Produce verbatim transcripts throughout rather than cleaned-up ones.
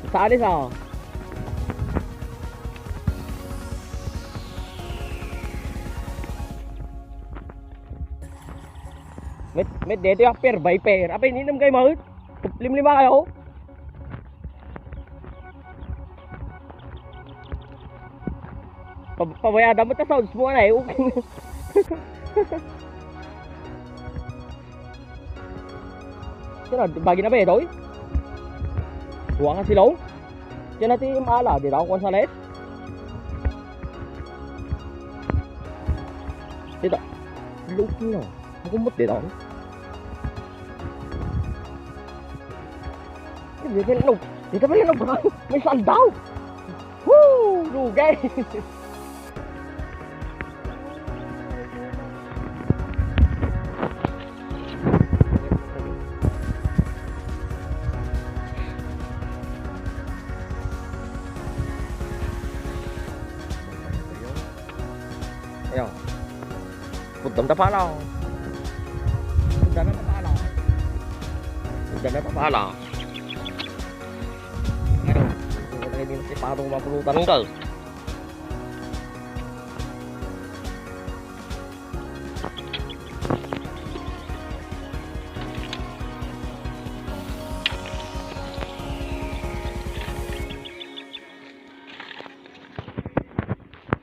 Sa alis, ah. Met, met, dito yung pair by pair. Apay, ininam kayo, mahal? Limlima kayo? Pa-, pabayada mo ta sounds mo, anay. Okay. Sino, bagi na ba ito, eh? Duwa ka sila, oh. Diyan natin yung maala, di na ako kung saan, eh. Dito. Load na. Makumot din ako. Dito pala, no. Dito pala, no. May saldaw. Woo! Lugay. Ayaw. Puddam ta pala. Puddam ta pala. Puddam ta pala. Ano? Hindi na si Paro mapulutan ng gal.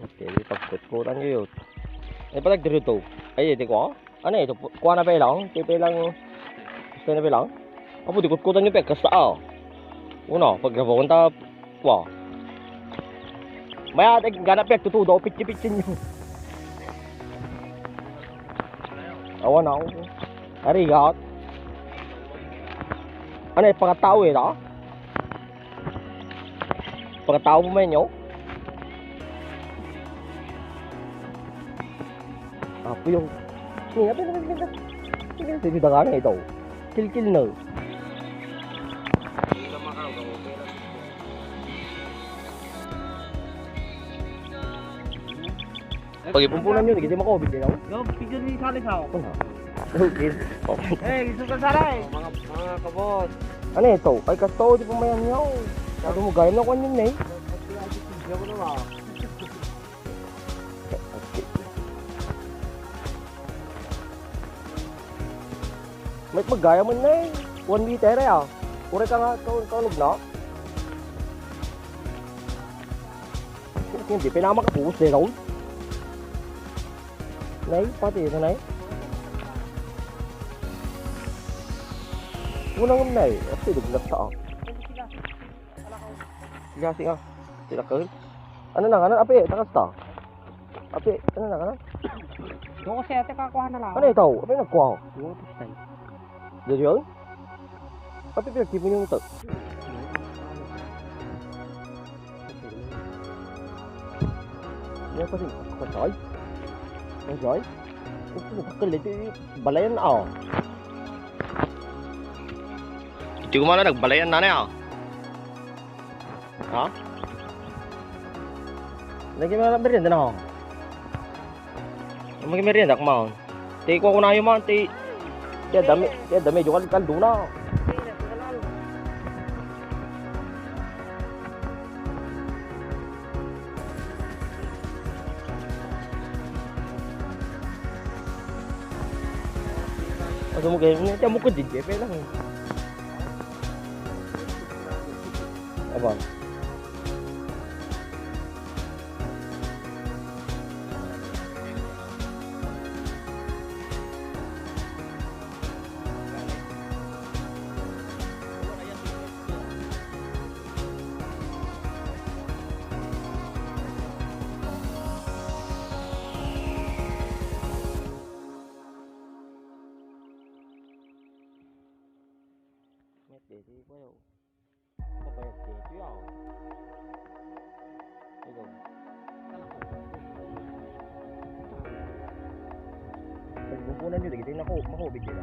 Okay, pagkutkutan ko yun. Ay, palag dito to. Ay, di ko. Ano ito? Kuha na pa ilang? Ito pa ilang? Gusto na pa ilang? Apo, di kutkutan yung pekkas ta, ah. Una, pag rabawon ta, kuha. Maya, tig-, gana pek, tutudo, pitsi-pitsi nyo. Awan ako. Arigat. Ano, eh, pangatao eh, ta? Pagkatao mo man yun. Apo yung. Sige, apo yung. Sige, sige, sige, ito. Kilkil na. Pag-ipumpunan yun, hindi makovid yun, oh. Yo, picture ni Sally sa ako. Ano? Okay. Eh, gusto ka, Sally? Mga, mga kabos. Ano ito? Ay, kasto, di pa mayan niya, oh. Sabi mo, gaya na kung yun, eh. Hindi ako naman. Okay. May paggaya man na, eh. One meter, eh, ah. Uray ka nga, ka-, kaunod na. Hindi, pinamakapuos, eh, Raul. Nay, pati ito, nay. Unang nay, at silog na sa. Sige, sige. Sila ka. Ano na, ano, api, takas ta. Api, ano na, ano? Doon ko siya, teka, kuha na lang. Ano ito? Api, nagkuha. Duwa, patay. Dito yun? Api, pinagtipon yung ito. Yan pa rin. Patay? Patay? Ito, bakal ito, balayan, ah. Hindi ko man nagbalayan na niya. Ha? Lagi mo na merienda na ako. Lagi merienda ako, maon. Ti, kuha ko na yung maon, ti. Ti, dami, ti, dami, yung kaldo na. Ano mo ganyan? Hindi mo ko D J, pwede lang eh. Abang. Met, dito pa yun. Mabayag dito, yaw. Ikaw. Pagpumpunan nyo, dagiti nako, makubit nila.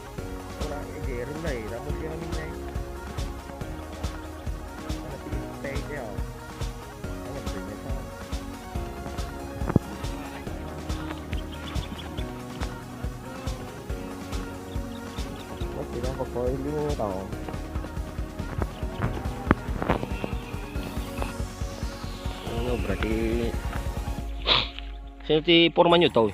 Wala, eh, Jerry na eh. Tapos yung amin na eh. Ano, sige, peke, oh. Ano, sige, oh. Ba't pinapag-foil yung tao? Ano, brati? Sino ti porma nyo to?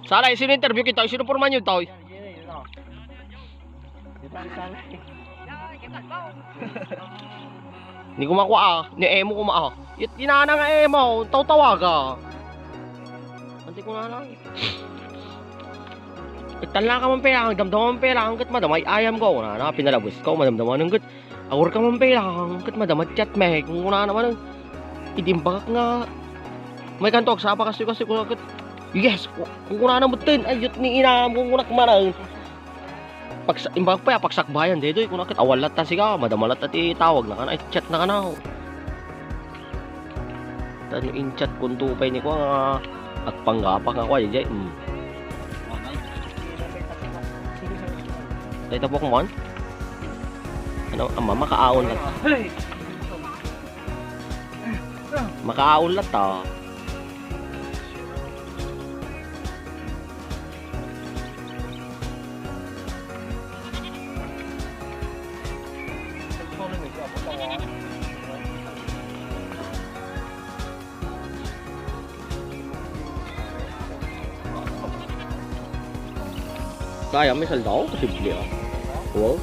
Sala, sino interview kita? Sino porma nyo to? Ni kumakua, ah. Ni Emo kuma, ah. It inana nga Emo, tawtawaga. Anti ko na lang. Itala ka man pela, damdama man pela, hanggat madamay ayam ko. Una na, pinalabas ko, madamdama nang gat. Awar ka man pela, hanggat madama chat me. Kung una naman, idimbagak nga. May kanto, agsapa kasi, kasi ko gat. Yes, kung una naman din, ayot ni inam, kung unak manang. Pagsa-, imbag pa, pagsakbayan, daytoy, kuna ket, awan latta siga, madama latta ti tawag na kana, i-chat na kana. Tan in-chat kunto pay ni kua nga agpanggapak nga kua, jay, mm. Tay tapok mon? Ano, ama, makaaon latta. Makaaon latta. Kaya may saldaw? Posible, ah. Wow.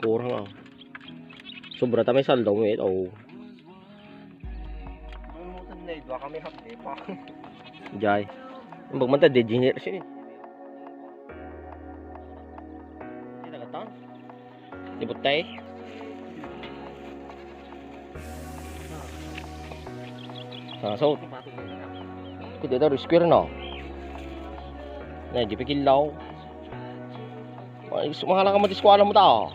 Kurang, ah. Sobra ta may saldo mo, eh. Oh. Ang mutan na, dua kami hapde pa. Jay. Ang bagman ta, degenerate siya, eh. Ay, nagatan. Di butay. Ah, so, kundi daw square, no? Na, di pikilaw. Ay, sumahala ka, matiskwala mo tao.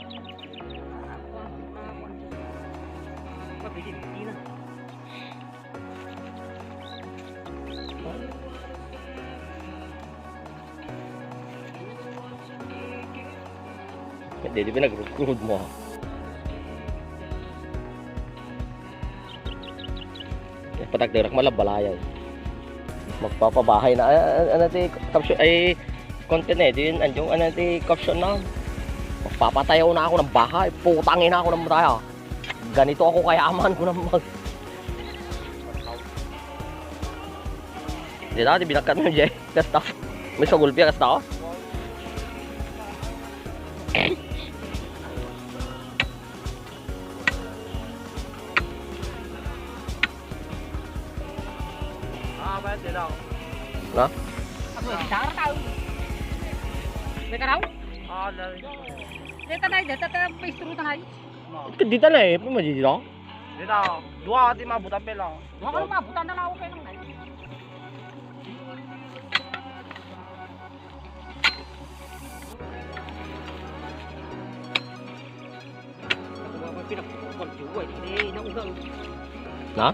Hindi, di ba nag-road mo? Eh, patagderak malabalayan. Magpapabahay na. Ay, ay, ano ti caption? Ay, content eh. Di yun, anjong, ano ti caption na? Magpapatayo na ako ng bahay. Putangin na ako ng mataya. Ganito ako kayaman ko ng mag- Di na, di binagkat mo, Jay. Kasta. May sugulpi, kasta, oh. Ah, bayad din ako. Na? Ako, di tara tao. May karaw? Ah, dali. Deta na, deta ta, paistro ta na. Dita na eh, pa madidira? Dita, dua ti mabutan pela. Dua ka mabutan na lang, okay lang na. Na?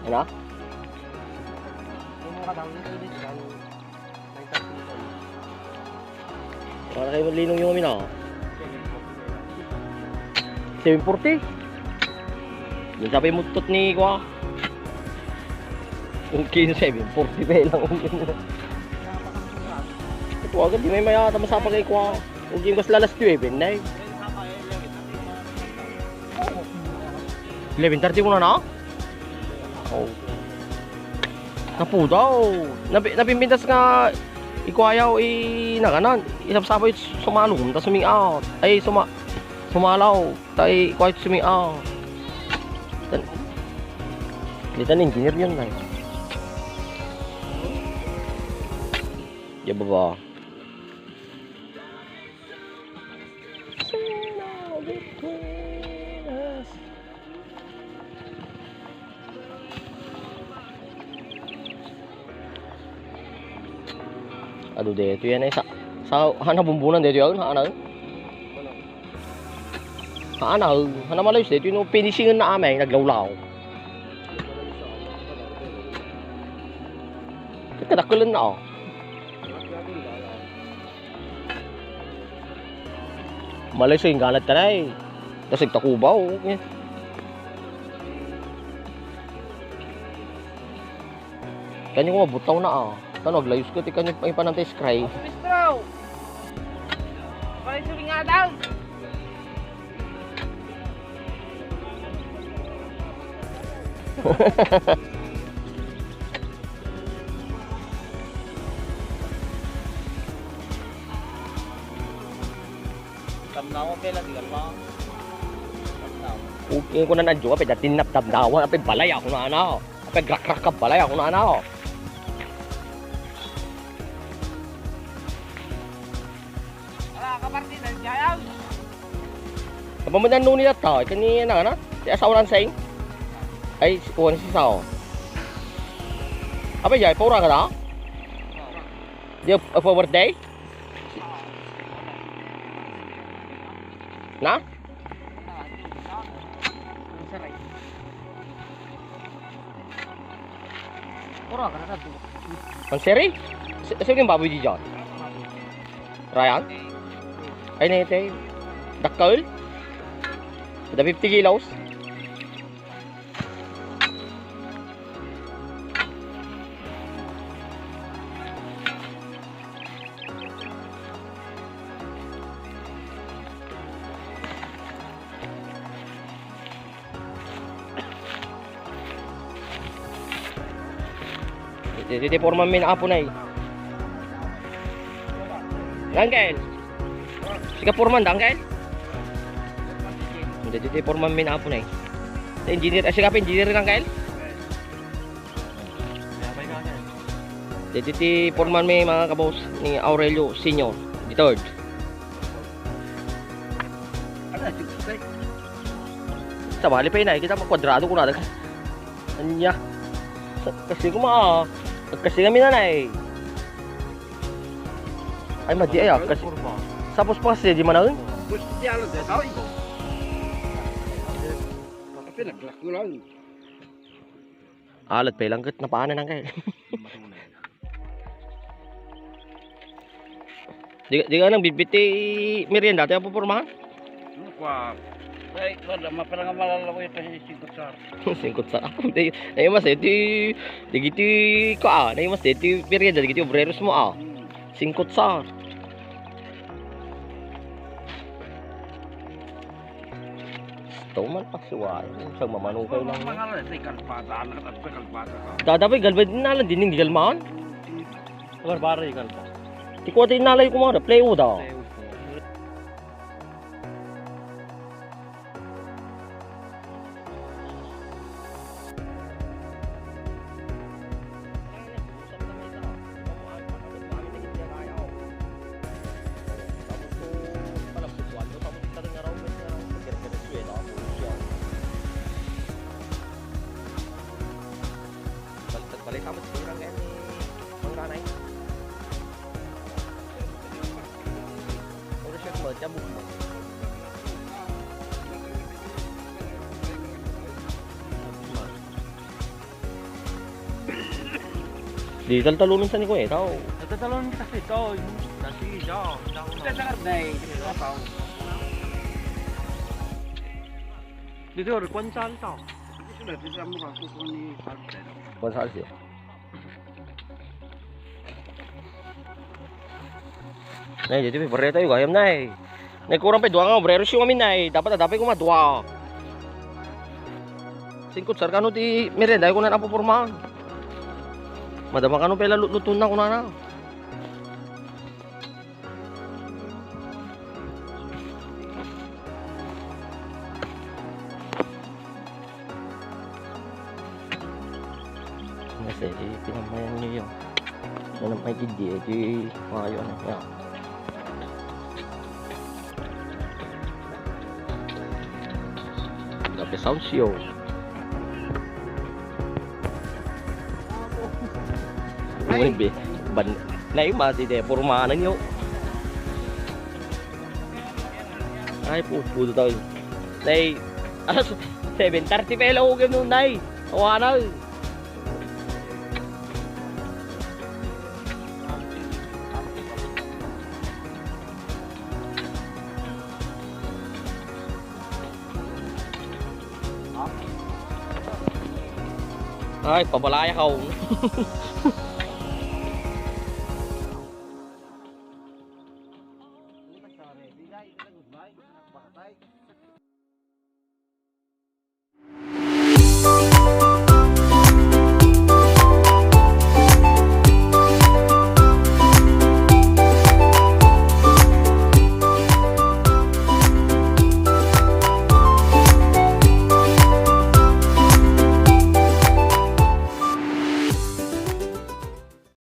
Ano? Wala kayo linong yung amin, ah. Seven forty. Yung sabi mo, tut ni, kwa. Okay, seven forty pa lang. Ito agad, di may maya, tama sa pagay, kwa. Okay, mas lalas twelve, eh, nay. Eleven thirty muna na? Oh. Napudaw. Nabi-, nabimbintas nga ikuayaw i naganan. Isapsapoy sumalom, ta suming-out. Ay, suma-, sumalaw. Ta ikuayaw suming-out. Tan-, di tan engineer yun, ay. Ya, baba. Adu, daytoy yan ay sa, sa, hana bumbunan daytoy yan, hana. Hana, hana malayos daytoy, no, finishing na amay, naglawlaw. Kadakkel na, oh. Malay sa ingganat ka na eh. Tas igtakubaw, eh. Kanyo ko mabutaw na, ah. Tano, aglayos ko, ti kanyo pa ipanantay scry. Mistro! Balik sa ringatan! Tamnawan pay la ti kalma. Tamnawan. Ug, eh, kunan adyo, apay, dati naptamnawan, apay, balay ako na, ano? Apay, grakrak ka, balay ako na, ano? Ala, kapartida, diay. Apa man yan nuni na ta? Kani na, na? Ti asawa na Seng? Ay, si kuwan si Sao. Apa, diay, paura ka na? Di, apa, birthday? Na? Puro ka na. Ang seri? Si, sino yung baboy di dyan? Ryan? Ay, nete. Dakkel? The fifty kilos? Dagiti foreman mi ni Apo Nay. Uncle. Sika foreman da, Uncle? Dagiti foreman mi ni Apo Nay. Engineer, ah, sika pa engineer, Uncle? Dagiti foreman mi, mga kabos, ni Aurelio Senior, the third. Sabali pa, Inay, kita mo kwadrado ko na. Anya. Kasi ko ma-, kasi kami na, Nay. Ay, madi ay, ah, kasi, sapos pa kasi, di man, ay. Gusto di alam, di tao, ito. Kasi naglas ko lang. Alat pa ilang ket napanan ang kayo. Di, di ka nang bibiti merienda, tayo pupormahan? Ano kwa? Ay, wala, maparang malalaw ito si Singkot Sar. Singkot Sar. Ako, di, ay, mas, eh, di, di, di, ko, ah, ay, mas, eh, di, merienda, di, di, obreros mo, ah. Hmm. Singkot Sar. Gusto man pasuwayan. Sa mamanukay lang. Mahal na sa kalpata, anak at sa kalpata ka. Dadapoy, galbad, inalan din yung galmaan. Barbara yung kalpa. Ti kuwa ti inalay ko mga play mo daw. Balik, balik, tapos kurang yan eh. Ang ranay. Puro siya mo, jabog mo. Di taltalon sa ni ko eh, tao. Nagtatalon kita sa ito, yung nasi, daw, daw, daw. Sa karne, dito, kwan saan to? Dito na, dito mo ka, kukuha ni Alfred. Kwan saan siya? Nay, dito may bareta yung gayam, nay. Nay, kurang pa, dua nga obrero siya kami, nay. Dapat, dapat ko madua. Singkot, sir, kano ti merienda, ko na napuporma. Madama kano pala lutluton na, kunana. Kasi, eh, pinamayan niyo yun. Ano may gidi, eh, di, maayo, ano, yan. Grabe sound show. Uy, be, ban-, naima, di, di, puro maanang yun. Ay, puputo tayo. Nay, alas seven thirty pa ila ugem no, nay. Awana. Ay, pabalaya ka, oh.